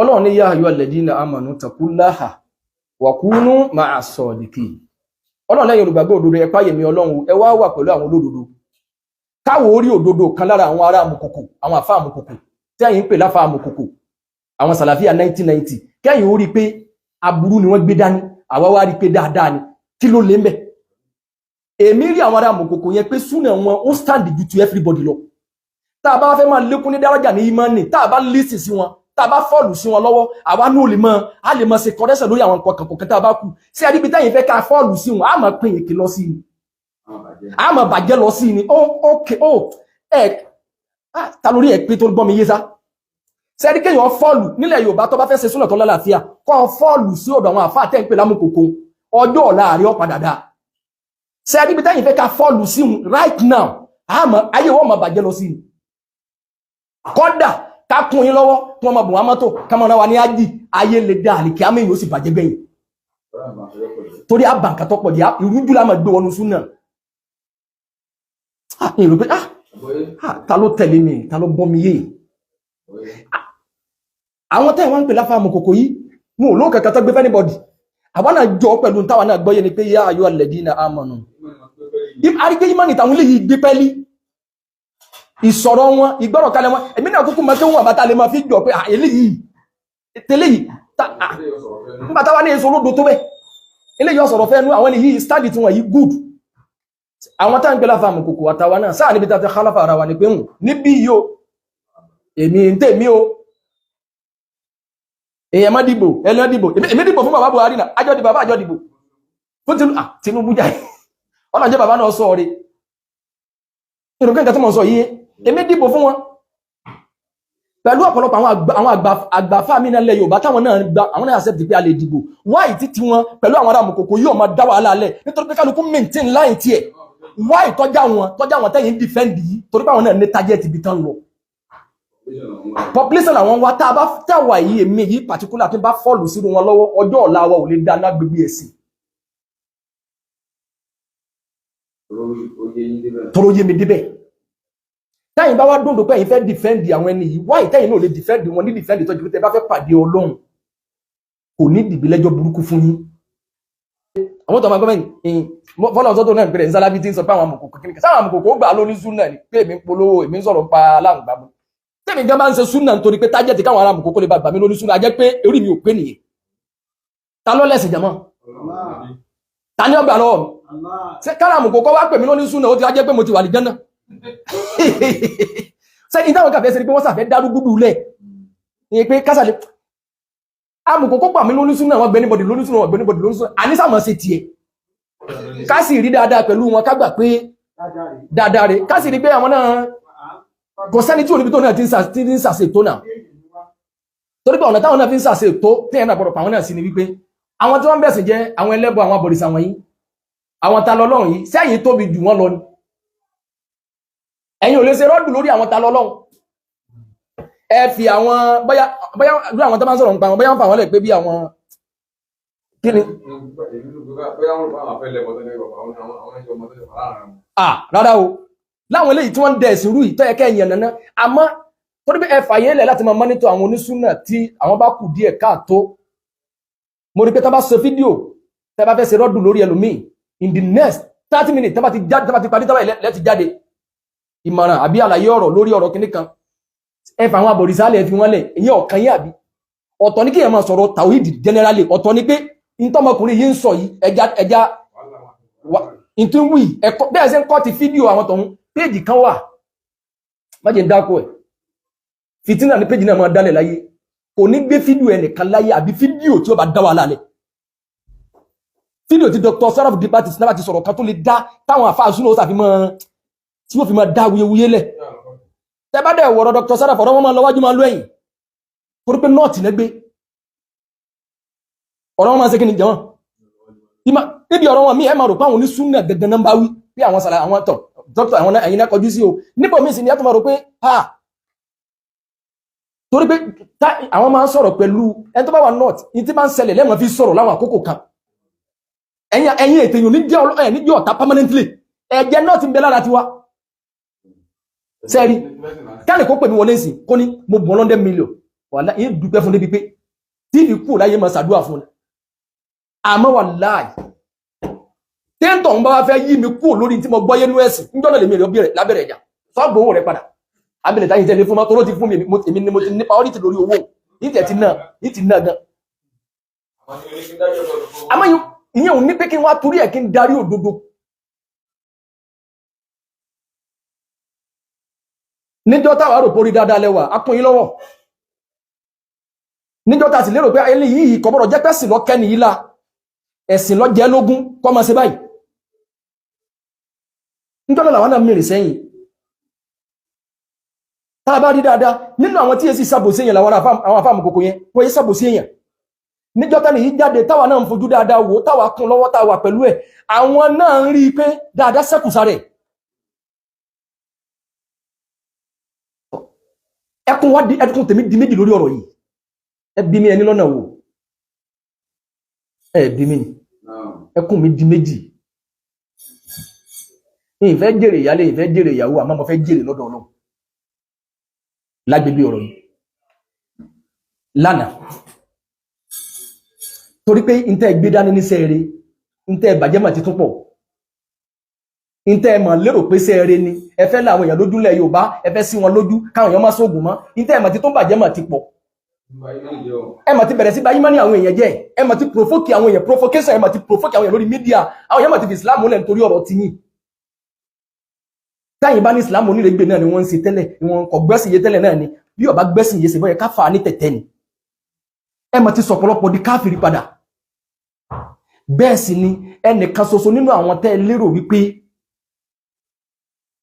Ọlọ́run ní yá ayọ́ alladhina amanu taqullaha wa kunu ma'a sadiqin. Ọlọ́run lẹ́yìn olùgbàgbọ́ òdodo, ẹ páyè mi Ọlọ́run, ẹ wá wà pẹ̀lú àwọn olódodo. Káwọ orí òdodo kan lára àwọn ará amukoko, àwọn àfa amukoko tí ẹ̀yin ń pè láfa amukoko, àwọn sàlàfíà 1990, kẹ́yìn ó rí pé aburú ni wọ́n gbé dání, àwa wá rí pé dáadáa ni. Kí ló lé ń bẹ̀? Èmi rí àwọn ará amukoko yẹn pé súnà wọn ó stand ju to everybody lọ. Tá a bá fẹ́ máa lékún ní dáràjà ní ìmánì, tá a bá lísì sí wọn, tá a bá fall sí wọn lọ́wọ́, àwa ní ò lè mọ a lè mọ ṣe correction lórí àwọn nǹkan kankan tá a bá kú sí àdíbi. Táyìn fẹ́ ká fall sí wọn, a máa pín èké lọ sí i, a máa bàjẹ́ lọ sí i ni. Ó ok, ó ẹ ta lórí ẹ pé tó gbọ́ mi yé sá. Sẹ́rí kéèyàn fall nílẹ̀ Yorùbá, tó bá fẹ́ ṣe súnà tó lálàáfíà, kọ́ fall sí ọ̀dọ̀ àwọn àfáà tẹ́ ń pè lámùkòkò, ọjọ́ ọ̀la àrí ọ̀ padà dáa. Sẹ́rí bí táyìn fẹ́ ká fall sí wọn right now, àmọ́ ayé wọn máa bàjẹ́ lọ sí i. Kọ́dà ká kún yín lọ́wọ́ kí wọ́n máa bùn wá mọ́tò, ká máa rán wa ní ájì, ayé lè dá àlìkí àmì yóò sì bàjẹ́ gbẹ̀yìn, torí àbànkà tó pọ̀ jẹ́ ìrújú la máa gbé wọnú súnà. Ah, ìrò pé ah ah, ta ló tẹ̀lé mi? Ta ló bọ́ mi yé? Àwọn tẹ́ wọ́n ń pè láfa àmọ̀kòkò yìí, wọn ò lóò kankan tó gbé fẹ́ anybody. Àwọn náà jọ pẹ̀lú táwa náà gbọ́yé ni pé yá ayọ́ alladhina amanu, arígbé ìmánì tàwọn ilé yìí gbé pẹ́lí ìsọ̀rọ̀ wọn, ìgbọ́rọ̀ kalẹ̀ wọn. Èmi náà kúkú mọ́ kí wọ́n àbátá lè máa fi jọ pé eléyìí tẹ́lẹ̀ yìí, nígbà táwa ní èso olódo tó bẹ́ eléyìí ọ̀sọ̀rọ̀ fẹ́ nú àwọn eléyìí stand tí wọ́n yìí good. Àwọn tá ń gbé láfa àmọ̀kòkò àtàwa náà sáà níbi tá a ti khalafa ara wa ni pé hùn níbí yìí o, èmi ń tèmi o, èèyàn má dìbò, ẹni dìbò, èmi dìbò fún bàbá Buhari náà, àjọ dìbò, bàbá àjọ dìbò fún Tinubu jáde, ọ̀nà jẹ́ bàbá náà sọ rí ìrùkẹ́. Nǹkan tí mo sọ yìí, èmi dìbò fún wọn pẹ̀lú ọ̀pọ̀lọpọ̀ àwọn àgbà fáàmì náà lẹ Yorùbá táwọn náà gba àwọn náà accept pé a lè dìbò. Wáyì títí wọn pẹ̀lú àwọn ará Mọ̀kòkò yóò máa dá wàhálà lẹ̀, nítorí pé kálukú maintain line tiẹ̀. Wáyì tọ́já wọn tẹ́yìn defend yìí, torí pé àwọn náà ní target ibi tán lọ, population làwọn wá. Tá a bá táwa yìí, èmi yìí particular, tí bá fall sínú wọn lọ́wọ́, ọjọ́ ọ̀la wa ò lè dá lágbègbè ẹ̀sìn. Tóró yé mi débẹ̀. Tẹ́yìn bá wá dòdò pé ẹ̀yin fẹ́ defend àwọn ẹni yìí, wáyé tẹ́yìn náà lè defend wọn ní defend tọ́jú pé tẹ́ bá fẹ́ pàdé Ọlọ́run, kò ní dìbìlẹ́jọ́ burúkú fún yín. Àwọn tó máa gọ́mẹ̀ntì fọlọ́n sọ́tò náà pẹ̀lẹ́ nsálábí tí ń sọ pé àwọn amòkòkò kí ni sáwọn amòkòkò ó gbà lóní súnà ni pé èmi ń polówó, èmi ń sọ̀rọ̀ pa aláǹgbá mu. Tèmi gan bá ń ṣe súnà nítorí pé target káwọn ará amòkòkò lè bá gbà mí lóní súnà, a jẹ́ pé orí mi ò pé nìyẹn. Ta ló lẹ́sìn jàmọ́? Ta ni ó gbà lọ́wọ́ mi? Ṣé kára amòkòkò wá pè mí lóní súnà, ó ti wá jẹ́ pé mo ti wà ní Jánnà? Ṣé ní táwọn kàfẹ́ ṣe ni pé wọ́n sàfẹ́ dárúgúdù lẹ̀ ní pé kásàlẹ̀ amòkòkò gbà mí lóní súnà, wọ́n gbẹ níbọ̀dì lóní súnà, wọ́n gbẹ níbọ̀dì lóní súnà, àní sàmọ́ ṣe tiẹ̀, ká sì rí dáadáa pẹ̀lú wọn, ká gbà pé dáadáa rẹ̀, ká sì rí pé àwọn náà kò sẹ́ni tí oníbi tó náà ti ń sàṣe tó náà, torí pé ọ̀nà táwọn náà fi ń sàṣe tó téèyàn náà gbọ́dọ̀ pa àwọn náà sí ni wípé àwọn tí wọ́n ń bẹ̀sìn jẹ́, àwọn ẹlẹ́bọ, àwọn abọ̀rìṣà wọ̀nyí, àwọn ta lọ́lọ́run yìí, sẹ́yìn tóbi jù wọ́n lọ ni. Ẹ̀yin ò lè ṣe rọ́dù lórí àwọn ta lọ́lọ́run. Ẹ fi àwọn bóyá bóyá lórí àwọn tó bá ń sọ̀rọ̀ nípa wọn, bóyá wọ́n fà wọ́n lẹ̀ pé bí àwọn kí ni. Bóyá wọ́n bá àwọn afẹ́ lẹ́bọ̀ tó lẹ́bọ̀, àwọn ẹ̀jọ̀ ọmọ tó lẹ́bọ̀ láàrin wọn. Ah, rárá o, láwọn eléyìí tí wọ́n ń dẹ̀ ẹ̀sìn rú yìí tó yẹ kẹ́ ẹ̀yàn nàná, àmọ́ torí pé ẹ fàyè lẹ̀ láti máa monitor àwọn onísúnà tí àwọn bá kù díẹ̀ káàtó. Mo rí pé tá bá ṣe fídíò, tẹ́ bá fẹ́ ṣe rọ́dù lórí ẹlòmíì, in the next 30 minutes, tá bá ti jáde, tá bá ti parí, tá bá lẹ́ ti jáde ìmọ̀ràn àbí àlàyé ọ̀rọ̀ lórí ọ̀rọ̀ kìíní kan, ẹ fà àwọn àbọ̀rìṣà lẹ̀, fi wọ́n lẹ̀. Ìyẹn ọ̀kan yín àbí ọ̀tọ̀ ní kéèyàn máa sọ̀rọ̀ tàwídì generally, ọ̀tọ̀ ní pé ntọ́mọkùnrin yìí ń sọ yìí, ẹja ẹja ntún wì ẹ̀kọ́ bẹ́ẹ̀ ṣe ń kọ́ ti fídíò àwọn tọ̀hún. Péèjì kan wà, má jẹ́ ń dákọ̀ ẹ̀, fìtínà ní péèjì náà máa dálẹ̀ láyé. Kò ní gbé fídíò ẹnìkan láyé àbí fídíò tí ó bá dá wàhálà lẹ̀, fídíò tí Dr. Saraf Dibati sinaba ti sọ̀rọ̀ kan tó lè dá táwọn àfáà súnà ó sàfihàn tí wọ́n fi máa dá wuyewuye lẹ̀. Tẹ́ bá dẹ̀ wọ̀rọ̀ Dr. Saraf, ọ̀rọ̀ wọn máa lọ wájú, máa lọ ẹ̀yìn, torí pé nọ́ọ̀tì lẹ́gbẹ́ ọ̀rọ̀ wọn máa ṣe kí ni jẹ́wọ́n níbi ọ̀rọ̀ wọn mí, ẹ máa rò pé àwọn onísúnà gẹ́gẹ́ náà ń bá wí bí àwọn sàlà àwọn tọ̀ dókítà àwọn ẹ̀yin náà kọjú sí o. Níbo míì sì ni ẹ tó máa rò pé ha, torí pé àwọn máa ń sọ̀rọ̀ pẹ̀lú ẹni tó bá wà north ní tí máa ń ṣẹlẹ̀ lẹ́mọ̀ fi sọ̀rọ̀ láwọn àkókò kan. Ẹ̀yin ètò èèyàn ní jẹ́ ẹ̀ ní jẹ́ ọ̀tá permanently, ẹ̀jẹ̀ náà ti ń bẹ lára tiwa. Sẹ́ẹ̀rí káàlì kó pè mí wọlé sí kó ní mo bọ̀ 100 million. Wàláhì ń dúpẹ́ fún débi pé tí ìfi kú láyé máa ṣàdúrà fún un. Àmọ́ wàláhì téńtọ̀ ń bá wá fẹ́ yí mi kú lórí tí mo gbọ́ yé nú ẹ̀sìn níjọ́ náà lèmi rẹ̀ lábẹ́rẹ̀ ìjà sọ́gbọ̀ owó rẹ̀ padà abẹ́lẹ̀ táyé tẹ́lẹ̀ fún ma tó ló ti fún mi èmi ni mo ti ní priority lórí owó ìtẹ̀ ti náà ìtì náà gan. Àmọ́ ìyẹn ò ní pé kí n wá torí ẹ̀ kí n darí òdodo. Níjọ́ táwa rò pórí dáadáa lẹ́wà á kún yín lọ́wọ́. Níjọ́ tá a sì lérò pé eléyìí kò gbọ́dọ̀ jẹ́ pẹ́sìn lọ́kẹ́ nìyí la ẹ̀sìn lọ jẹ́ lógún kọ́ máa ṣe báyìí. Níjọ́ náà làwọn náà mìíràn sẹ́yìn. Tá a bá rí dáadáa nínú àwọn tí èsì sàbòsí èèyàn làwọn afáàmù kòkò yẹn wọ́n yé sàbòsí èèyàn. Níjọ́ tẹ́ni yìí jáde táwa náà ń fojú dáadáa wò táwa kún lọ́wọ́ táwa pẹ̀lú ẹ̀ àwọn náà ń rí i pé dáadáa ṣẹ́kù sára ẹ̀. Ẹkún wá di ẹkún tèmi di méjì lórí ọ̀rọ̀ yìí. Ẹ bí mi ẹni lọ́nà wò, ẹ bí mi ni ẹkún mi di méjì. Ìfẹ́ jèrè ìyálé, ìfẹ́ jèrè ìyàwó, àmọ́ mo fẹ́ jèrè lọ́dọ̀ Ọlọ́run lágbègbè ọ̀rọ̀ yìí lánàá. Torí pé ntẹ́ gbé dání ní sẹ́ẹ̀rẹ́, ntẹ́ bàjẹ́ mà ti tún pọ̀, ntẹ́ mọ̀ lérò pé sẹ́ẹ̀rẹ́ ni ẹ fẹ́ láwọn èèyàn lójú lẹ̀ Yorùbá, ẹ fẹ́ sí wọn lójú káwọn èèyàn má sóògùn mọ́, ntẹ́ mà ti tún bàjẹ́ mà ti pọ̀. Ẹ mà ti bẹ̀rẹ̀ sí bá yín mọ́ ní àwọn èèyàn jẹ́, ẹ mà ti provoke àwọn èèyàn, provocation, ẹ mà ti provoke àwọn èèyàn lórí mídíà, àwọn èèyàn mà ti fi Islam lẹ̀ nítorí ọ̀rọ̀ tiyín. Táyìn bá ní Islam onírègbè náà ni wọ́n ń ṣe tẹ́lẹ̀, wọn kò gbẹ́sìn yé tẹ́lẹ̀ náà ni, bí ó bá gbẹ́sìn yé ṣe bọ́yẹ ká fà á ní tẹ̀tẹ̀ ni. Ẹ mà ti sọ̀pọ̀lọpọ̀ di káfìrí padà. Bẹ́ẹ̀ sì ni ẹnìkan ṣoṣo nínú àwọn tẹ́ ẹ lérò wípé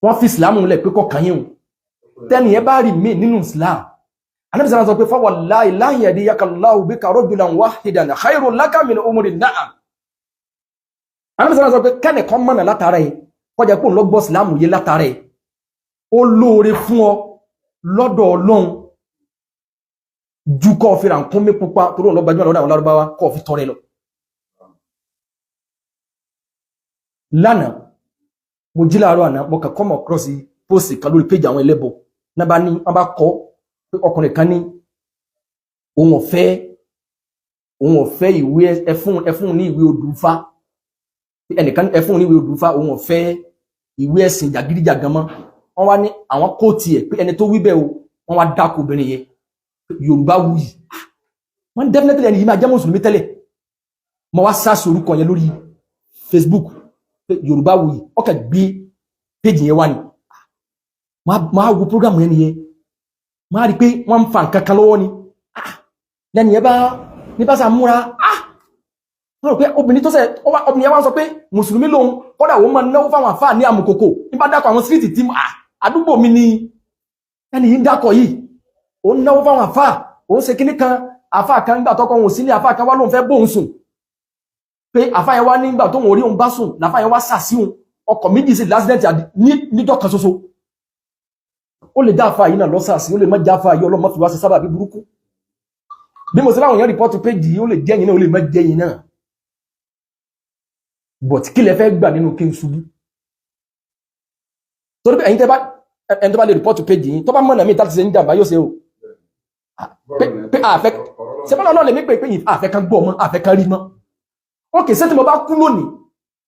wọ́n fi Islam lẹ̀ pé kọ̀ọ̀kan yín o, tẹ́nì yẹn bá rí mí nínú Islam, Ànábì sọ pé fawallahi la yahdiyakallahu bika rajulan wahidan khayrun laka min umri na'am. Ànábì sọ pé kẹ́nìkan mọ̀nà látara yìí kọjá pé òun lọ gbọ́ Islam yé látara ẹ̀, ó lóore fún ọ lọ́dọ̀ Ọlọ́run ju kọ́ fi ràkúnmí pupa torí òun lọ gbajúmọ̀ lọ́dọ̀ àwọn Lárúbáwá kọ́ fi tọrẹ lọ. Lánàá mo jí láàárọ̀ àná, mo kàn come across post kan lórí péjì àwọn ẹlẹ́bọ náà bá ní wọ́n bá kọ́ pé ọkùnrin kan ní òun ò fẹ́ ìwé ẹfún ní ìwé odùfá, ẹnìkan ẹfún ní ìwé odùfá, òun ò fẹ́ ìwé ẹ̀sìn jàgídíjàgan mọ́. Wọ́n wá ní àwọn kóòtù ẹ̀ pé ẹni tó wí bẹ́ẹ̀ o, wọ́n wá dákò obìnrin yẹn Yorùbá wuyì. Wọ́n definitely ẹni yìí máa jẹ́ mùsùlùmí tẹ́lẹ̀. Mo wá sáàsì orúkọ yẹn lórí Facebook pé Yorùbá wuyì, ọkà gbé péjì yẹn wá ni. Máa wo program yẹn nìyẹn, máa rí i pé wọ́n ń fa nǹkan kan lọ́wọ́ ni. Lẹ́nu yẹn bá ní bá sà múra, wọ́n rò pé obìnrin tó sẹ̀, obìnrin yẹn wá sọ pé mùsùlùmí lòun, kọ́dà òun máa náwó fáwọn àfáà ní àmùkòkò. Nígbà dákọ̀ àwọn síríìtì tí àdúgbò mi ni ẹni yìí ń dákọ̀ yìí, òun náwó fáwọn àfáà, òun ṣe kíní kan, àfáà kan nígbà tọkọ òun sílé, àfáà kan wá lóun fẹ́ bóun sùn, pé àfáà yẹn wá nígbà tóun orí òun bá sùn làfáà yẹn wá sàsí òun, ọkọ̀ méjì sí lásìdẹ́ǹtì níjọ́ kan ṣoṣo. Ó lè já àfáà yìí náà lọ́sàsí, ó lè má já àfáà yìí, Ọlọ́run má fi wá ṣe sábàbí burúkú. Bí mo ṣe láwọn èèyàn rìpọ́tù péjì yìí, ó lè jẹ́yìn náà, ó lè má jẹ́yìn náà, but kí lẹ fẹ́ gbà nínú kí n ṣubú? Torí pé ẹ̀yin tẹ́ bá ẹni tó bá lè rìpọ́tù péjì yìí tó bá mọ̀nà míì tá ti ṣe ń jàǹbá yóò ṣe o. Pé àfẹ́ ṣe bọ́lá náà lè mí pé àfẹ́ kan gbọ́ mọ́, àfẹ́ kan rí mọ́. Ókè, ṣé tí mo bá kú lónìí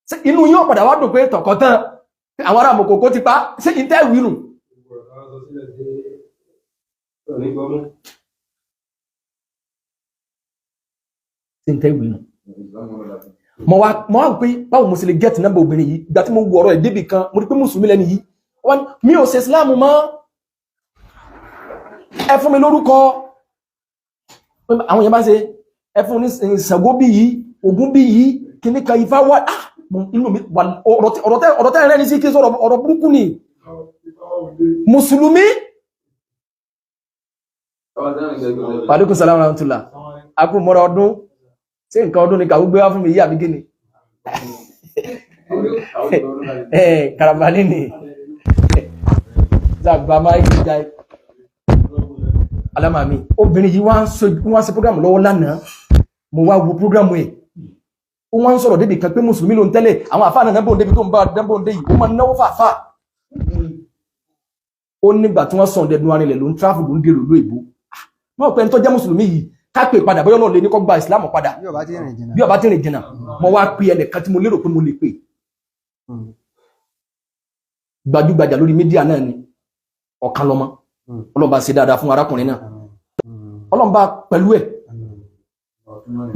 ṣé inú yóò padà wá dùn pé tọ̀kọ̀tàn àwọn ará Mòkòkò ti pa, ṣé ìtẹ́ ìwírùn? Ṣé ìtẹ́ ìwírùn? Mo wá pé báwo mo ṣe lè get number obìnrin yìí. Ìgbà tí mo wọ ọ̀rọ̀ ẹ̀ débì kan, mo rí pé mùsùlùmí lẹ́ni yìí. Wọ́n mi ò ṣe Islam mọ́, ẹ fún mi lórúkọ. Àwọn èèyàn bá ṣe ẹ fún ní Ṣàngó bí yìí, Ògún bí yìí, kìíní kan Ifá wà. Inú mi ọ̀rọ̀ tẹ́ rẹ́ ní sí kí sọ̀rọ̀ ọ̀rọ̀ burúkú ni. Mùsùlùmí. Wàlúkù sàlámù rahmatullah. Akú mọ́ra ọdún. Ṣé nǹkan ọdún ni kàwé gbé wá fún mi yí àbí gíní? Karambani ni. Zàgbà máa ń jà alámàmí. Obìnrin yìí wá ń ṣe prógrámù lọ́wọ́ lánàá. Mo wá wo prógrámù ẹ̀. Ó wá ń sọ̀rọ̀ débi kan pé mùsùlùmí ló ń tẹ́lẹ̀. Àwọn àfáà náà nábò débi tó ń bá nábò dé yìí. Ó máa ń náwó fàáfàá. Ó nígbà tí wọ́n sàn dẹnu arinlẹ̀ ló ń tráfù ló ń dèrò lóìbó. Mo pẹ́ ní tó jẹ́ mùsùlùmí yìí ká pè padà, bóyá Ọlọ́run lè ní kó gba ìsìlámù padà. Bí ọba ti rìn jìnnà. Bí ọba tí rìn jìnnà, mo wá pe ẹnìkan tí mo lérò pé mo lè pè, gbajúgbajà lórí mídíà náà ni, ọ̀kan lọ́mọ. Ọlọ́run bá ṣe dáadáa fún arákùnrin náà. Ọlọ́run bá pẹ̀lú ẹ̀.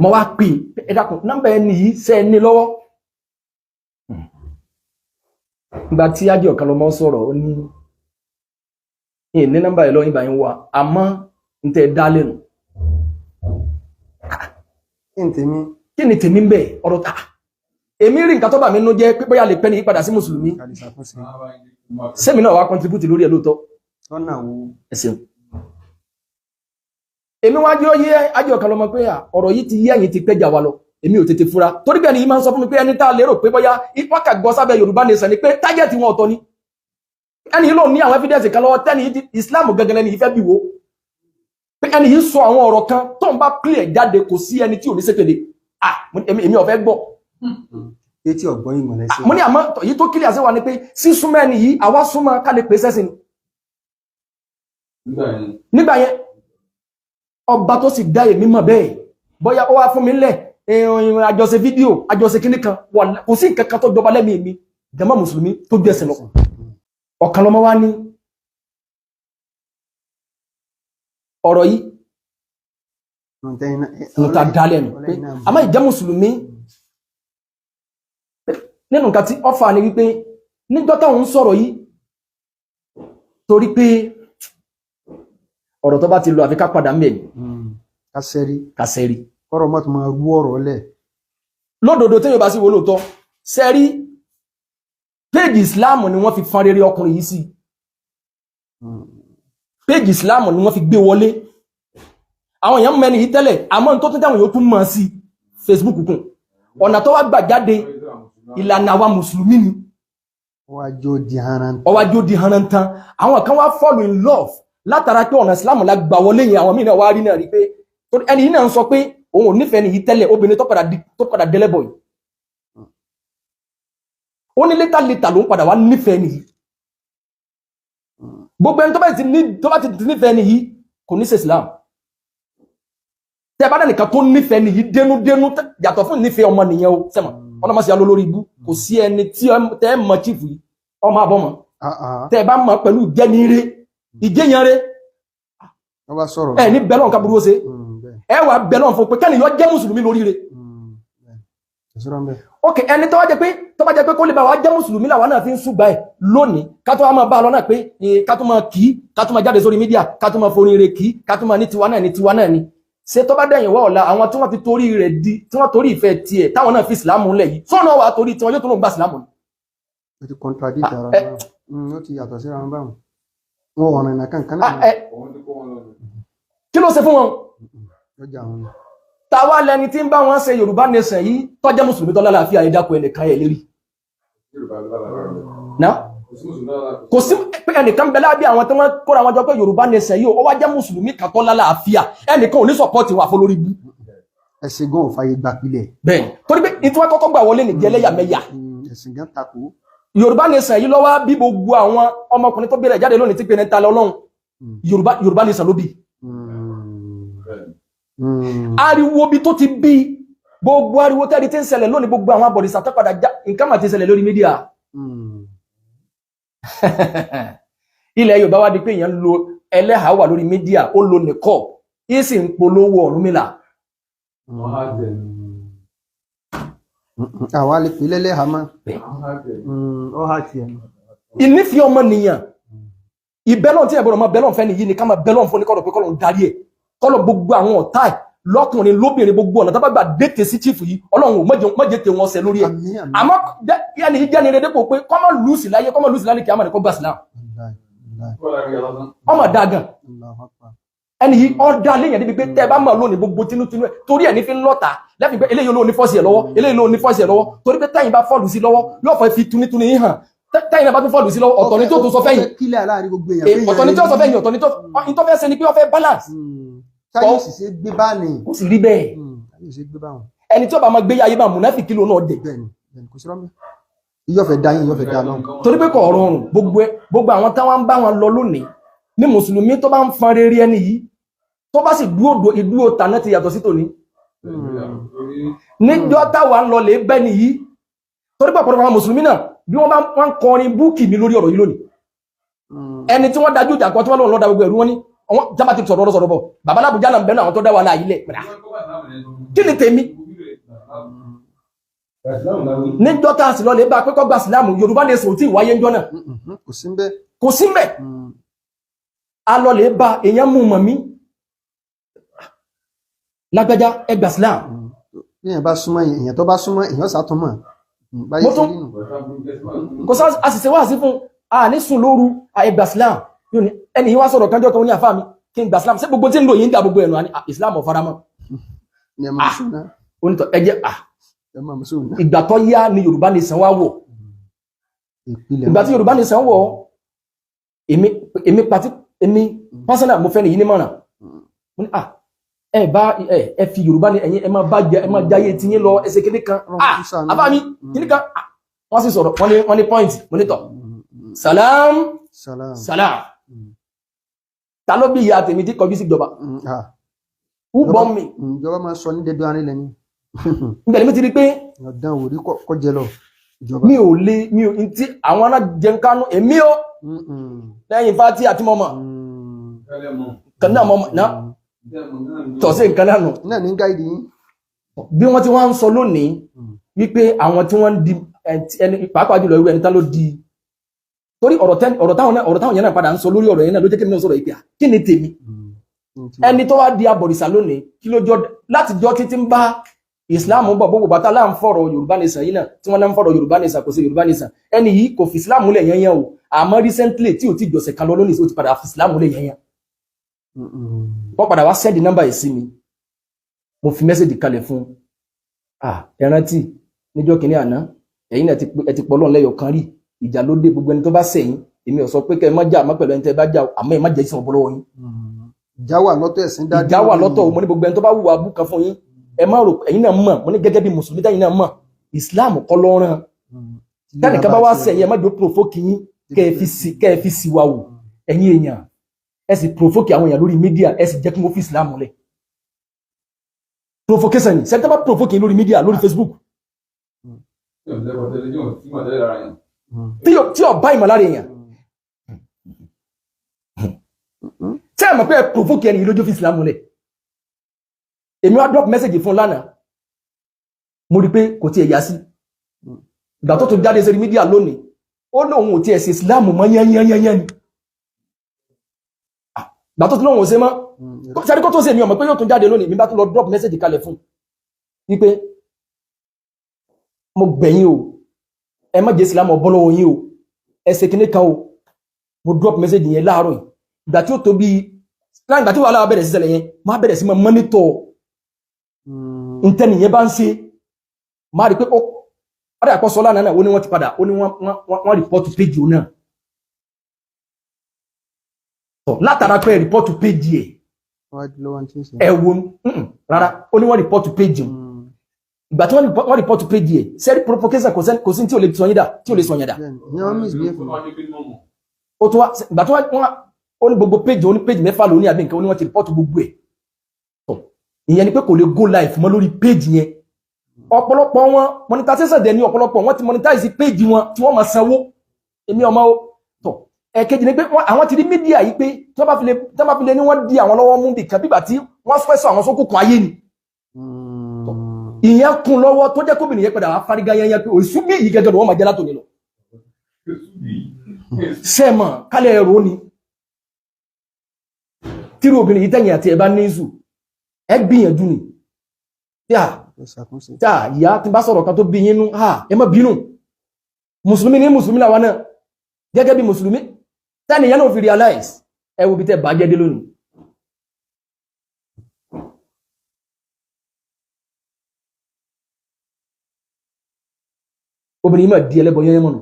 Mo wá pè é, ẹ dákun, nọ́mbà ẹni yìí ṣe é ní lọ́wọ́? Ìgbà tí ájì ọ̀kan lọ́mọ sọ̀rọ̀, ó ní ìyìn ní nọ́mbà yìí lọ́wọ́, ìbá yín wá, àmọ́ n tẹ́ dá lẹ́nu. Kí n tèmi? Kí ni tèmi ń bẹ̀ ọ̀rọ̀ ta èmi rí nǹkan tó bà mí nínú jẹ́ pé bóyá lè pẹ́ ní yípadà sí mùsùlùmí. Kàlí ṣàtúnṣe. Sẹ́mi náà wá contribute lórí ẹ̀ lóòótọ́. Lọ́nà wo? Ẹ ṣeun. Èmi wá jẹ́ oyé ajé ọ̀kan lọ́mọ pé à, ọ̀rọ̀ yìí ti yé ẹ̀yin ti pẹ́jà wa lọ, èmi ò tètè fura, torí bẹ́ẹ̀ ni yìí máa ń sọ fún mi pé ẹni tá a lérò pé bóyá wọ́n kà gbọ́ sábẹ́ Yorùbá Nation ni pé tájẹ̀tì wọn ọ̀tọ̀ ni. Ẹni yìí ló ní àwọn evidence kan lọ́wọ́ tẹ́ni yìí Islam gẹ́gẹ́ lẹ́ni yìí fẹ́ bí wo pé ẹni yìí sọ àwọn ọ̀rọ̀ kan tó ń bá clear jáde, kò sí ẹni tí ò ní sépèlé. Ah, èmi ò fẹ́ gbọ́. Etí ọ̀gbọ́n ìmọ̀lẹ́ sí. Mo ní àmọ́ èyí tó clear sí wa ni pé sísúnmọ́ ẹni yìí, àwa súnmọ́ ká lè pè sẹ́sìn Nígbà yẹn. Nígbà yẹn, ọba tó sì dá èmi mọ̀ bẹ́ẹ̀, bóyá ó wá fún mi lẹ̀ ẹ̀hìn, àjọṣe fídíò, àjọṣe kíní kan wà, kò sí nǹkan kan tó jọba lẹ́mìí mi, jàmá mùsùlùmí, tó ju ẹ̀sìn lọ. Ọ̀kan lọ́mọ wa ní ọ̀rọ̀ yìí ló ta dá lẹ́nu pé àmọ́ ìjẹ́ mùsùlùmí nínú nǹkan tí ọfà ni wípé níjọ́ táwọn ń sọ̀rọ̀ yìí, torí pé ọ̀rọ̀ tó bá ti lọ, àfi ká padà ń bẹ̀ ní. Kásẹ́rí. Kásẹ́rí. Kọ́rọ̀ mọ́tò máa rú ọ̀rọ̀ lẹ̀. Lódodo, tí yóò bá sí wo lóòótọ́ sẹ́rí, péèjì Islam ni wọ́n fi fọn rere ọkùnrin yìí sí. Péèjì Islam ni wọ́n fi gbé wọlé. Àwọn èèyàn mẹ́ni yìí tẹ́lẹ̀, àmọ́ tó tún táwọn yóò tún mọ̀ sí Facebook kùn ọ̀nà tó wá gbà jáde, ìlànà àwa mùsùlùmí ni. Wọ́n á jó di haran. Ọwá jó di hanrantan. Àwọn kan wá fall in love látara pé ọ̀nà Islam la gbà wọlé yẹn. Àwọn míì náà wá rí náà rí pé torí ẹni yìí náà ń sọ pé òun ò nífẹ̀ẹ́ ni yìí tẹ́lẹ̀, obìnrin tó padà tó padà délẹ́bọ̀ yìí. Ó ní later later ló ń padà wá nífẹ̀ẹ́ ni yìí. Gbogbo ẹni tó bá ti nífẹ̀ẹ́ ni yìí kò ní ṣe Islam. Tẹ́ bá dẹ́nìkan tó nífẹ̀ẹ́ ni yìí dénúdénú, yàtọ̀ fún nífẹ̀ẹ́ ọmọ nìyẹn o, sẹ́mọ̀ ọlọ́mọ sí alólórí ibú, kò sí ẹni tí tẹ́ ẹ mọ̀ chief yìí, ọmọ àbọ̀mọ̀. Tẹ́ ẹ bá mọ̀ pẹ̀lú ìjẹnire, ìjẹyànre. Wọ́n bá sọ̀rọ̀. Ẹ ní bẹ́lọ̀ nǹkan burú ó ṣe. Bẹ́ẹ̀. Ẹ wà bẹ́lọ̀ fún pé kẹ́ni yọ jẹ́ mùsùlùmí lórí rẹ̀. Bẹ́ẹ̀. Kò sọ̀rọ̀ ń bẹ̀. Ok, ẹni tó wá jẹ́ pé tó bá jẹ́ pé kó lè bá wa jẹ́ mùsùlùmí làwa náà fi ń ṣùgbà ẹ̀ lónìí, ká tó wá máa bá a lọ náà pé ká tó máa kì í, ká tó máa jáde sórí mídíà, ká tó máa forin rẹ̀ kì í, ká tó máa ní tiwa náà ní tiwa náà ni ṣé tó bá dẹ̀yìn wá ọ̀la, àwọn tí wọ́n ti torí rẹ̀ di, tí wọ́n torí ìfẹ́ tiẹ̀ táwọn náà fi ìsìlámù ńlẹ̀ yìí sọ́nà wà torí tiwọn yóò tó lóun gba ìsìlámù ni. Ó ti contradict ara wọn. Ó ti yàtọ̀ síra wọn báwọn. Wọn ọ̀ràn ìnà kankan Ah, náà. Òun ti kó wọn lọ nù. Kí ló ṣe fún wọn? Lọ́jà wọn ni. Táwa lẹni tí ń bá wọn ṣe Yorùbá Nation yìí tó jẹ́ mùsùlùmí tó lálàáfíà? Ẹ dákun, ẹnìkan ẹ lérí. Yorùbá lára rẹ̀. Náà. Kò sí mùsùlùmí lára. Kò sí pé ẹnìkan bẹ lábẹ́ àwọn tí wọ́n kóra wọn jọ pé Yorùbá Nation yìí, ó wá jẹ́ mùsùlùmí kan tó lálàáfíà, ẹnìkan ò ní support wà fún lórí ibú. Ẹ̀sìn gan ò fàyè gbà pilẹ̀. Bẹ́ẹ̀, torí pé ìtí wọ́n kọ́kọ́ gbà wọlé nìjẹ́ ẹlẹ́yàmẹ̀yà. Ẹ̀sìn gan takò. Yorùbá Nation yìí lọ́wọ́ bí gbogbo àwọn ọmọkùnrin tó bẹ̀rẹ̀ jáde lónìí tí pé ní ta lọ́lọ́run. Yorùbá Nation ló bí. Bẹ́ẹ̀ni. Ariwo bí tó ti bí gbogbo ariwo tẹ́ni tí ń ṣẹlẹ̀ lónìí, gbogbo àwọn abọ̀dìsà tó padà já nǹkan mà ti ṣẹlẹ̀ lórí mídíà. Ilẹ̀ Yorùbá wá di pé èèyàn lo ẹlẹ́hàá wà lórí mídíà, ó lo nìkọ́ yìí sì ń polówó Ọ̀rúnmìlà. Wọ́n á jẹ. Àwa lè pè lẹ́lẹ́hàá mọ́. Wọ́n á jẹ. Ó hà tiẹ̀ nù. Ìnífẹ̀ẹ́ ọmọnìyàn, ìbẹ́lọ̀n tí ẹ̀gbọ́n ọmọ bẹ́lọ̀n fẹ́ nìyí ni ká máa bẹ́lọ̀n fún ní kọ́lọ̀ pé kọ́lọ̀ ń darí ẹ̀, kọ́lọ̀ gbogbo àwọn ọ̀tá ẹ̀ lọ́kùnrin lóbìnrin, gbogbo ọ̀nà tó bá gbà dètè sí chief yìí, Ọlọ́run ò mọ̀jẹ̀ tẹ wọn ṣẹ lórí ẹ̀. Àmín, àmín. Àmọ́ yẹ́nì yìí jẹ́ni rédíò pé kọ́mọ lùsì láyé, kọ́mọ lùsì láyé, kí á mọ̀ ní kó gbà sílám. Wallahi, wallahi. Kó lára yà lásán. Ọmọ dáa gan. Allahu Akbar. Ẹni yìí ọ̀dà léèyàn débi pé tẹ́ ẹ bá mọ̀ lónìí gbogbo tinútinú ẹ̀ torí ẹ̀ ní fi ń lọ́ta lẹ́fìn pé eléyìí olóò ní fọ́ọ̀sì ẹ̀ lọ́wọ́, eléyìí olóò ní fọ́ọ̀sì ẹ̀ lọ́wọ́, torí pé tẹ́yìn bá fọ́ọ̀lù sí lọ́wọ́ yóò fẹ́ fi tunítúní yín hàn. Tẹ́yìn náà bá tún fọ́ọ̀lù sí lọ́wọ́, ọ̀tọ̀ ni tó tún sọ fẹ́yìn. Ó fẹ́ kílẹ̀ láàrin gbogbo èèyàn. Eh, ọ̀tọ̀ ni tó sọ fẹ́yìn, ọ̀tọ̀ ni tó ní tó fẹ́ ṣe ni pé ó fẹ́ balance. Táyé òsì ṣe gbé bá ní. Kò sì rí bẹ́ẹ̀. Táyé òsì gbé bá wọn. Ẹni tí ó bá máa gbé ayé bá mùnáfíkí ló náà dé. Bẹ́ẹ̀ni, bẹ́ẹ̀ni, kò sí rọ́mẹ́. Iyọ̀ fẹ́ dá yín, iyọ̀ fẹ́ dá lọ́hùn. Torí pé kò rọrùn. Gbogbo ẹ gbogbo àwọn táwọn ń bá wọn lọ lónìí ní mùsùlùmí tó bá ń fan rere ẹni yìí Tó bá sì dúró, ìdúró tàná ti yàtọ̀ sí tòní. Níjọ́ táwa ń lọ lè bẹ́ nìyí, torí pé ọ̀pọ̀lọpọ̀ àwọn mùsùlùmí náà bí wọ́n bá wọ́n ń kọrin búùkì mi lórí ọ̀rọ̀ yìí lónìí, ẹni tí wọ́n dájú ìjà kan tí wọ́n lòun lọ́dà gbogbo ẹ̀rú, wọn ní àwọn jábà ti sọ̀rọ̀ sọ̀rọ̀ bọ̀, bàbá alábùjá náà ń bẹ́nu àwọn tó dá wàhálà yìí lẹ̀. Kí ni tèmi? Níjọ́ tá a sì lọ lè bá pé kó gba sílámù, Yorùbá lè sòó tí ìwáyé ńjọ́ náà. Kò sí ń bẹ́ẹ̀. Kò sí mbẹ̀. A lọ lè bá èèyàn mú mọ̀ mí, lágbájá, ẹ gba sílámù. Bí èèyàn bá súnmọ́ èèyàn, tó bá súnmọ́ èèyàn sàtúnmọ̀ báyìí Mo ṣe rí nù. Kò sá a sì ṣe wá sí fún a ní sùn lóru, ẹ gba sílámù. Yóò ní ẹni yìí wá sọ̀rọ̀ kanjọ́ kan, ó ní àfáà mi, kí n gba sílámù, ṣé gbogbo tí ń lò yìí ń da gbogbo ẹ̀nu àní ìsìlámù ọ̀faramọ́. Ní ẹ máa sùn náà. Onítọ̀ ẹ jẹ́ Ẹ máa sùn náà. Ìgbà tó yá ni Yorùbá Nation wá wọ̀. Ìpìlẹ̀. Ìgbà tí Yorùbá Nation wọ̀, èmi pàtí, èmi personal, mo fẹ́ nìyí ní mọ̀ràn. Mo ní ẹ bá ẹ fi Yorùbá ní ẹ̀yin, ẹ máa bá jẹ, ẹ máa jáyé tiyín lọ, ẹsẹ̀ kíní kan. Àbá mi kíní kan, wọ́n sì sọ̀rọ̀, wọ́n ní point. Mo ní tọ̀, salam. Salam. Salam. Ta ló bí ìyá tèmi tí kọjú sí ìjọba? Who born me? Ìjọba máa sọ ní dédé arin lẹ́ni. Níbẹ̀ ni mi ti rí pé ọ̀dàn òrí kọ́ jẹ lọ ìjọba. Mi ò lè, mi ò tí àwọn alájẹun kánú èmi ó lẹ́yìn fati àti mọ́mọ́ kan náà, mọ́mọ́ náà tọ̀ sí nǹkan náà nù. Náà ní gáìdì yín. Bí wọ́n ti wá ń sọ lónìí wípé àwọn tí wọ́n ń di ẹni, pàápàá jùlọ irú ẹni tán ló di, torí ọ̀rọ̀ táwọn yẹn náà padà ń sọ lórí ọ̀rọ̀ yẹn náà ló jẹ́ kí mi náà sọ̀rọ̀ ìpè à kí ni tèmi. Ẹni tó wá di abọ̀rìṣà lónìí, kí ló jọ láti jọ títí ń bá ìsìláàmù bọ̀? Gbogbo bàtà láà ń fọ̀rọ̀ Yorùbá Nation yìí náà tí wọ́n náà ń fọ̀rọ̀ Yorùbá Nation, kò sí Yorùbá Nation, ẹni yìí kò fi ìsìláàmù lẹ̀ yẹn yẹn o. Àmọ́ recently tí ò tí jọ̀sẹ̀ kan lọ lónìí, ó ti padà fi ìsìláàmù lẹ̀ yẹn yẹn. Wọ́n padà wá send nọ́mbà yìí sí mi, mo fi message kalẹ̀ fún un. Ẹ rántí níjọ́ kìíní àná, ẹ̀yin náà ẹ ti pọ̀ lọ́n lẹ́yọ̀ kan rí, ìjà ló dé. Gbogbo ẹni tó bá sẹ̀yìn, èmi ò sọ pé kẹ́ ẹ má jà má pẹ̀lú ẹni tẹ́ ẹ bá jà o, àmọ́ ẹ má jẹ́ ìsìn ọ̀bọ lọ́wọ́ yín. Ìjà wà lọ́tọ̀, ẹ̀sìn dájú. Ìjà wà lọ́tọ̀ o. Mo ní gbogbo ẹni tó bá wùwà abú kan fún yín, ẹ má rò, ẹ̀yin náà mọ̀, mo ní gẹ́gẹ́ bí mùsùlùmí tẹ́yin náà mọ̀, Islam kọ́ lọ́rán. Tẹ́nìkan bá wá sẹ̀yìn, ẹ má jò provoke yín, kẹ́ ẹ fi sí wa wò. Ẹ̀yin èèyàn, ẹ sì provoke àwọn èèyàn lórí media, ẹ sì jẹ́ kí wọ́n fi Islam lẹ̀. Provocation ni sẹ́ńtẹ́ bá provoke yín lórí media, lórí Facebook, tí ò bá ìmọ̀lára èèyàn, tí ẹ mọ̀ pé ẹ provoke ẹni yìí lójú fi Islam lẹ̀. Èmi wá drop message fún lánàá, mo rí i pé kò tiẹ̀ yá sí. Ìgbà tó tún jáde sórí media lónìí, ó lóun ò tiẹ̀ ṣe Islam mọ́ yányányányán ni. Ìgbà tó tún lóun ò ṣe mọ́ sẹ́ni kó tó ṣe, mi ò mọ̀ pé yóò tún jáde lónìí. Mi bá tún lọ drop message kalẹ̀ fún wípé mo gbẹ̀yìn o, ẹ má jẹ́ Islam ọbọ̀ lọ́wọ́ yín o, ẹ ṣe kinní kan o. Mo drop message yẹn láàárọ̀ yìí. Ìgbà tí ó tó bí láì ìgbà tí wàhálà bẹ̀rẹ̀ sí ṣẹlẹ̀ yẹn, má bẹ̀rẹ̀ sí máa monitor ntẹ́ni yẹn bá ń ṣe, má rí i pé ó ọ̀dà àpọ̀ sọ́lá náà, ó ní wọ́n ti padà, ó ní wọ́n report page òun náà. Tọ̀, látara pé report page ẹ̀, ẹ wo rárá, ó ní wọ́n report page òun. Ìgbà tí wọ́n report page ẹ̀, sẹ́rí provocation, kò sí tí ò lè sọ yín dà, tí ò lè sọ yẹn dà. Ó tún wá ìgbà tí wọ́n ó ní gbogbo page, ó ní page mẹ́fà lóní àbí nǹkan, ó ní wọ́n ti report gbogbo ẹ̀. Tọ̀, ìyẹn ni pé kò lè go live mọ́ lórí page yẹn. Ọ̀pọ̀lọpọ̀ wọn monetization dẹ̀ ní, ọ̀pọ̀lọpọ̀ wọn ti monetize page wọn tí wọ́n máa sanwó. Èmi ọmọ o. Tọ̀, ẹ̀kejì ni pé àwọn ti rí media yìí pé tí wọ́n bá fi lè ní wọ́n di àwọn lọ́wọ́ mú bìkan, bígbà tí wọ́n fẹ́ sọ àwọn sókùnkùn ayé ni. Ìyẹn kún lọ́wọ́ tó jẹ́ kóbìnrin yẹn padà wá fárígá yẹn yẹn pé òṣù bí yìí gẹ́gẹ́ ni wọ́n máa jẹ́ látòní lọ. Sẹ́mọ̀ kálẹ̀ ẹ̀rọ ni tírú obìnrin yìí tẹ̀yìn àti ẹ̀ bá ní ìzù, ẹ gbìyànjú ni tí a tí a ìyá tí bá sọ̀rọ̀ kan tó bí yín nú, ha, ẹ má bínú. Mùsùlùmí ní mùsùlùmí làwọn náà, gẹ́gẹ́ bí mùsùlùmí tẹ́ni yẹn náà fi realize, ẹ wo bí tẹ́ bàjẹ́ dé lónìí. Obìnrin yìí mà di ẹlẹ́bọ yẹn mọ̀nà.